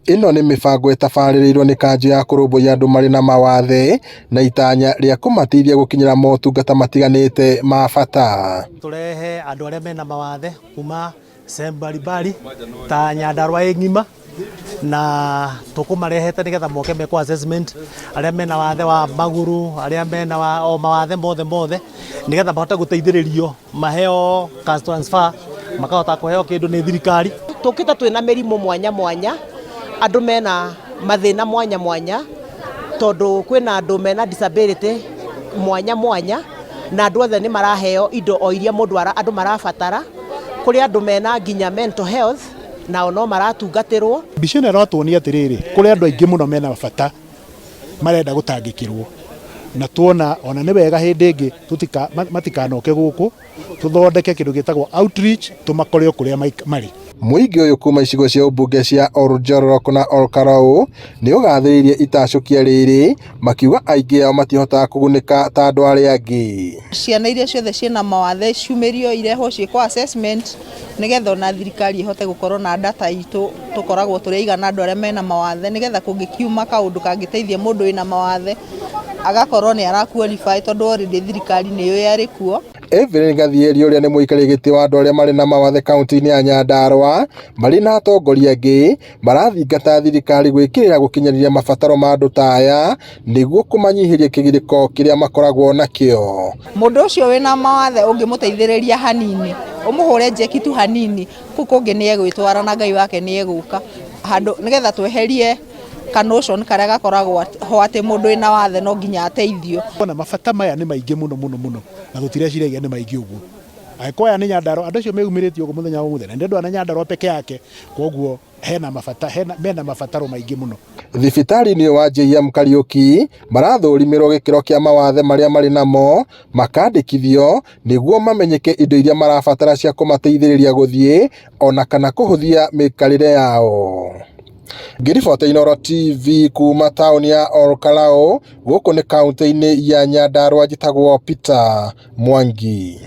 Ĩno nĩ mĩbango ĩtabarĩrĩirwo nĩ kanjũ ya kũrũmbũiya andũ marĩ na mawathe na itanya rĩa kũmateithia gũkinyĩra motungata matiganĩte ma bata. Tũrehe andũ arĩa mena mawathe kuma sehemu mbalimbali ta Nyandarua ĩ ng'ima na tũkũmarehete nĩgetha moke mekwo assessment arĩa mena wathe wa magũrũ, arĩa mena wa, o mawathe mothe mothe nĩgetha mahote gũteithĩrĩrio maheo cash transfer, makahota kũheo kĩndũ nĩ thirikari. Tũkĩte twĩna mĩrimũ mwanya mwanya, andũ mena mathĩna mwanya mwanya, tondũ kwĩna andũ mena disability mwanya mwanya, na andũ othe nĩ maraheo indo o iria mũndũ andũ marabatara. Kũrĩ andũ mena nginya mental health, nao no maratungatĩrwo. Mbica ĩno ĩratuonia atĩrĩrĩ, kũrĩ andũ aingĩ mũno mena bata marenda gũtangĩkĩrwo, na tuona ona nĩ wega hĩndĩ ĩngĩ matikanoke gũkũ, tũthondeke kĩndũ gĩtagwo outreach, tũmakore o kũrĩa marĩ. Mũingĩ ũyũ kuma icigo cia ũmbunge cia Oljororok na Olkalou nĩ ũgathĩrĩirie itacũkia rĩrĩ makiuga aingĩ ao matihotaga kũgunĩka ta andũ arĩa angĩ. Ciana iria ciothe ciĩna mawathe ciumĩrio irehwo ciĩkwo assessment nĩgetha ona thirikari ĩhote gũkorwo na data itũ tũkoragwo tũrĩ aigana andũ arĩa mena mawathe nĩgetha kũngĩkiuma kaũndũ kangĩteithia mũndũ wĩna mawathe agakorwo nĩ ara qualify tondũ already thirikari nĩ yũĩ arĩ kuo. Evelyn Gathieri ũrĩa nĩ mũikarĩri gĩtĩ wa andũ arĩa marĩ na mawathe kaunti-inĩ ya Nyandarua marĩ na atongoria angĩ marathingata thirikari gwĩkĩrĩra gũkinyanĩria mabataro ma andũ ta aya nĩguo kũmanyihĩria kĩgirĩko kĩrĩa makoragwo nakĩo. Mũndũ ũcio wĩna mawathe ũngĩmũteithĩrĩria hanini, ũmũhũre njeki tu hanini, kũu kũngĩ nĩ egwĩtwara na Ngai wake nĩ egũka handũ nĩgetha tweherie ka notion karĩa gakoragwo ho atĩ mũndũ wĩna wathe no nginya ateithio. Ona mabata maya nĩ maingĩ mũno mũno mũno na tũtireciragia nĩ maingĩ ũguo. Angĩkorwo aya nĩ Nyandarua, andũ acio meyumĩrĩtie ũguo mũthenya wa ũmũthĩ na nĩ andũ a Nyandarua peke yake, koguo hena mabata, hena, mena mabataro maingĩ mũno. Thibitarĩ-inĩ ũyũ wa JM Kariuki marathũrimĩrwo gĩkĩro kĩa mawathe marĩa marĩ namo makandĩkithio nĩguo mamenyeke indo iria marabatara cia kũmateithĩrĩria gũthiĩ ona kana kũhũthia mĩikarĩre yao. Ngĩribota Inooro TV kuma taũni ya Olkalou gũkũ nĩ kaunti-inĩ ya Nyandarua njĩtagwo Peter Mwangi.